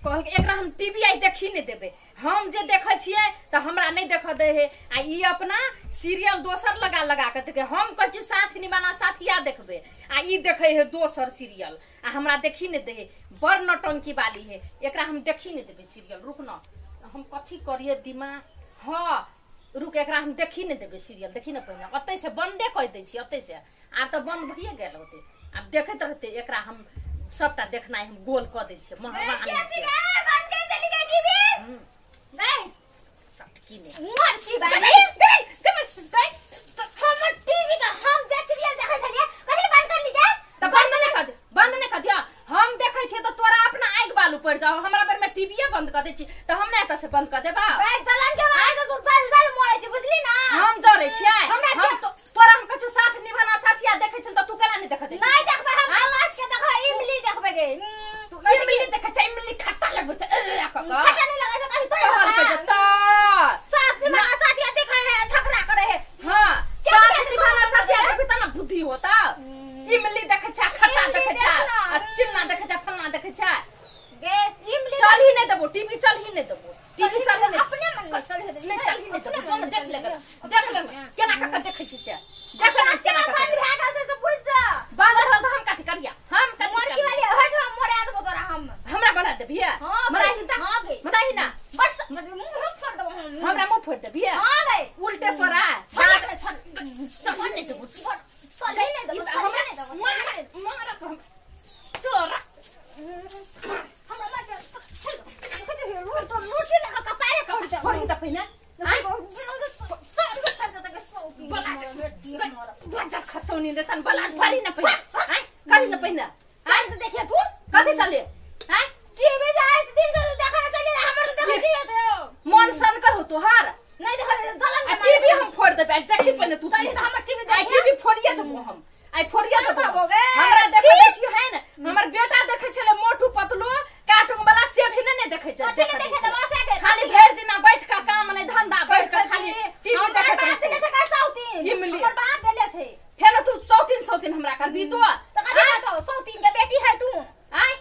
कहलकै एकरा हम टीवी I देखी नहीं देबै, हम जे देखै छियै त हमरा नहीं देख दे है। आ ई अपना सीरियल दोसर लगा लगा के देखे, हम कहै छी साथ निभाना साथिया देखबै, आ ई देखै है दोसर सीरियल आ हमरा देखी नहीं दे है। बड़ नौटंकी वाली है, एकरा हम देखी नहीं देबै सीरियल। रुक न हम कथी करिए दिमाग, हाँ रुक एकरा हम देखी नहीं देबै सीरियल। देखी न पहिने ओतै से बंदे कह दै छी, ओतै से आब त बंद भइए गेल होतै, आब देखैत रहतै। एकरा हम सबटा देखनाइ हम गोल क दै छियै। महरबानी बंद कर देली गई टीवी गई सटकी ने मर छी बानी गई गई हमर टीवी का हम जे सीरियल देखै छलियै कथि बंद कर ली गे? त बंद नै कर दे, बंद नै कर दिया। हम देखै छियै त तोरा अपना आगि बालू पड़ जाओ। हमरा बेर में टीवीए बंद कर दै छी त हम नै एतऽ से बंद कर देबा। गई जलन के बाद तू जल जल मरै छी बुझली ना। हम जरै छियै, हमरा हम तो तोरा हम कछु साथ निभाना साथिया देखै छल त तू केला नै देखै? नै देखबै हम, आवाज के देखै इमली देखबै गे। तू इमली देखै छै, इमली खट्टा लगबै छै। ए क क खट्टा नै लगै छै कहीं तोरा कहल के जे त साथ निभाना साथिया देखै है झगड़ा करे है। हां साथ निभाना साथिया देखबी त ना बुद्धि होता। इमली देखै छै, खट्टा देखै छै, आ चिल्ला देखै छै, फल्ला देखै छै गे। इमली चल ही नै देबो टीवी, चल ही नै देबो टीवी, चल ही नै अपने मन में चल नहीं, चल ही नै देबो। जो न देख ले, देख ले केना क देखै छी से देख ना केना क बंद भए गेल से बुझ जा। बंद रहल त हम कथी करिया, हम कथी मोरकी वाली हट हम मोरा देबो तोरा, हम हमरा बना देबिया? हां मराही ना, हां गे मराही ना, बस मुंह फोड़ देबो हम, हमरा मुंह फोड़ देबिया? हां गे उल्टे तोरा छोड़ चल छोड़ नहीं देबो, चल ही नहीं देबो, हमरा मार मार हम तोरा हमरा मार चल चल तो लूटी ना कपारे कर दे फोड़ त पहिने बला खसौनी दे तन बला फरी न पहिने हां करी न पहिने हां तो देखिए तू कथी चले हां टीवी जाय दिन से देखा ना चले हमर तो देखै दियो तो मन सन कहू तोहार नहीं देखा जलन आ टीवी हम फोड़ देबै। देखी पहिने तू चली त हमर टीवी I TV फोड़िए देबो हम, आई फोड़िए देबो। हो गए हमरा देखै दै छी है न, हमर बेटा देखै छले मोटू पतलू कार्टून वाला से भी नै देखै छै, देखै देबो से खाली भरि दिना बैठ के काम नै धंधा बैठ के खाली टीवी देखैत रहै रहै। छै सौतीन इमली हमर बाप देले छै, फेर तू सौतीन सौतीन हमरा करबी तो त कथि बताओ सौतीन के बेटी है तू? आय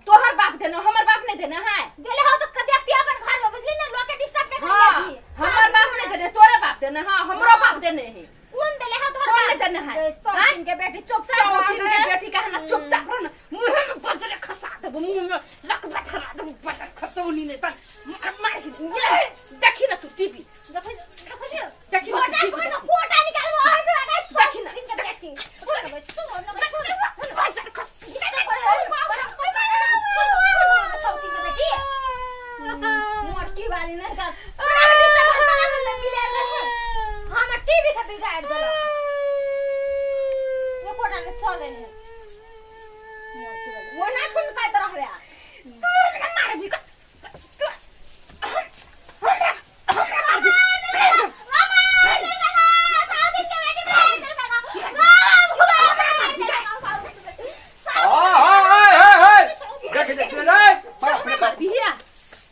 तोहर बाप देने हमर बाप नहीं देने है? देले हो तो देखती अपन घर में बुझली ना, लोग के डिस्टर्ब नहीं हां करी। हमर बाप नहीं देने, तोरे बाप देने। हां हमरो बाप देने है। कौन देले हो तोहर बाप देने है? सौतीन के बेटी चुपचाप सौतीन के बेटी कहना चुपचाप रह ना, मुंह में बजरे खसा देबो, मुंह में लकबा धरा देबो, बजर खसौनी ने तन मार देखी ना तू टीवी देखै देखै देखी ना टीवी फोटा निकाल हट देखी ना के बेटी सुन बजर खस सौतीन के बेटी मोटी वाली नहीं का हम टीवी के बिगाड़ देला ये कोटा ने चले है मोटी वाली वो ना सुन का तरह है तू हमरा मारबी तू हमरा हमरा मारबी। मामा सौतीन के बेटी देख देख रे बाप रे बाप।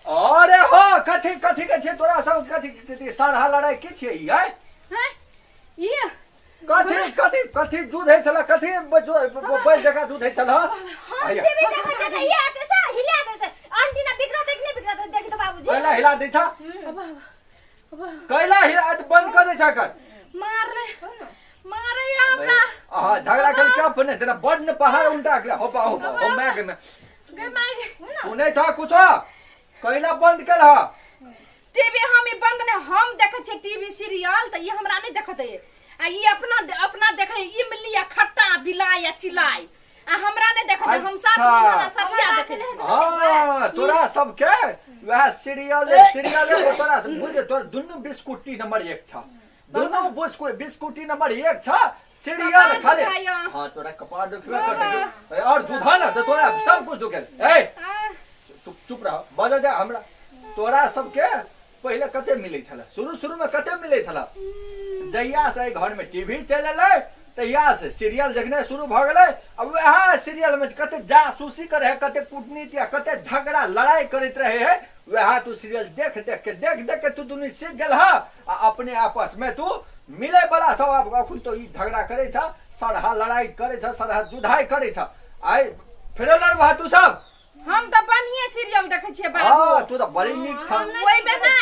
अरे हो कथी कथी के छे तोरा सब कथी कथी सरहा लड़ाई की छे ई है? हैं ई कथी कथी कथी दूध है छला, कथी बैल जगह दूध है छला? हम टीवी देखै छै ये आते से हिला दे से आंटी ना बिगड़ा देख नहीं बिगड़ा देख तो बाबूजी कैला हिला दे छा, कैला हिला बंद कर दे छा कर मार रे मारे हमरा। हां झगड़ा कर क्या बने तेरा बड़ न पहाड़ उल्टा के हो हो हो मैं के गे my गे सुनै छा कुछो कैला बंद कर हा टीवी हम ई बंद ने हम देखै छी टीवी सीरियल त ई हमरा नहीं देखत है आ ई अपना अपना देखै इमली आ खट्टा बिलाई आ चिलाई आ हमरा नहीं देखत है। हम साथ निभाना साथिया देखै छी। हां तोरा सब के वह सीरियल सीरियल तोरा सब बुझ तोरा दुन्नु बिस्कुटी नंबर 1 छ, दुन्नु बिस्कुटी नंबर 1 छ सीरियल खाली। हां तोरा कपार दुखबे कर दे और दूधा ना त तोरा सब कुछ दुखे। ए चुप चुप रह बजा दे हमरा। तोरा सबके पहले कते मिलै छला, शुरू शुरू में कते मिलै छला? जहिया से घर में टीवी चल एलै तहिया से सीरियल देखने शुरू भ गेलै। अब वएह सीरियल में कते जासूसी करे है, कते कूटनीति आ कते झगड़ा लड़ाई करैत रहे है, वएह तू सीरियल देख देख के देख देख के तू दुनू सीख गेल ह आ अपने आपस में तू मिले वाला सब। आब अखन तो ई झगड़ा करे छ, सरहा लड़ाई करे छ, सरहा जुधाई करे छ। आइ फेरो लड़बह तू सब? हम तो बढ़िया सीरियल देखे देखै छियै बाबू। हां तू त बड़ी नीक छ। ओइ में ना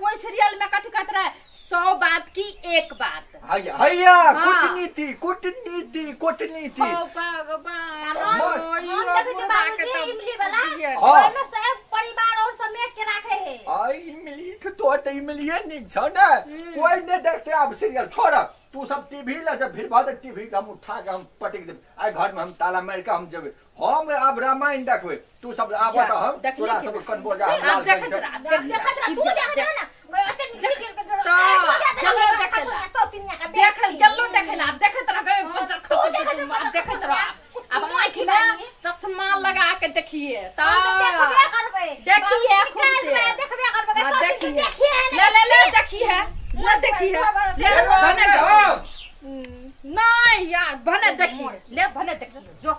ओइ सीरियल में कथि कहत रहे 100 बात की एक बात। हैया हैया कूटनीति कूटनीति कूटनीति। ओ भगवान हम देखै छियै बाबूजी इमली वाला ओइ में सब परिवार और समेट के राखे है। आई इमली के तो त इमलिए नीक छ ना कोई ने देखते अब सीरियल छोड़ तू सब टीवी ला जब फिर बाद टीवी के हम उठा के हम पटक देब आई घर में हम ताला मार के हम जेबे हम अब रामायण देखबे तू सब आब त हम तोरा सब कनबो जा हम देखत रह देखत रह तू देखत रह ना अच्छा नीचे के तो चलो देखला देखल चलो देखला अब देखत रह गए बजर खसु अब देखत रह अब आंखि में चश्मा लगा के देखिए त देखबे करबे देखिए खूब से देखबे करबे देखिए ले ले ले देखिए ले देखिए ले बने नहीं यार बने देखिए ले बने देखिए जो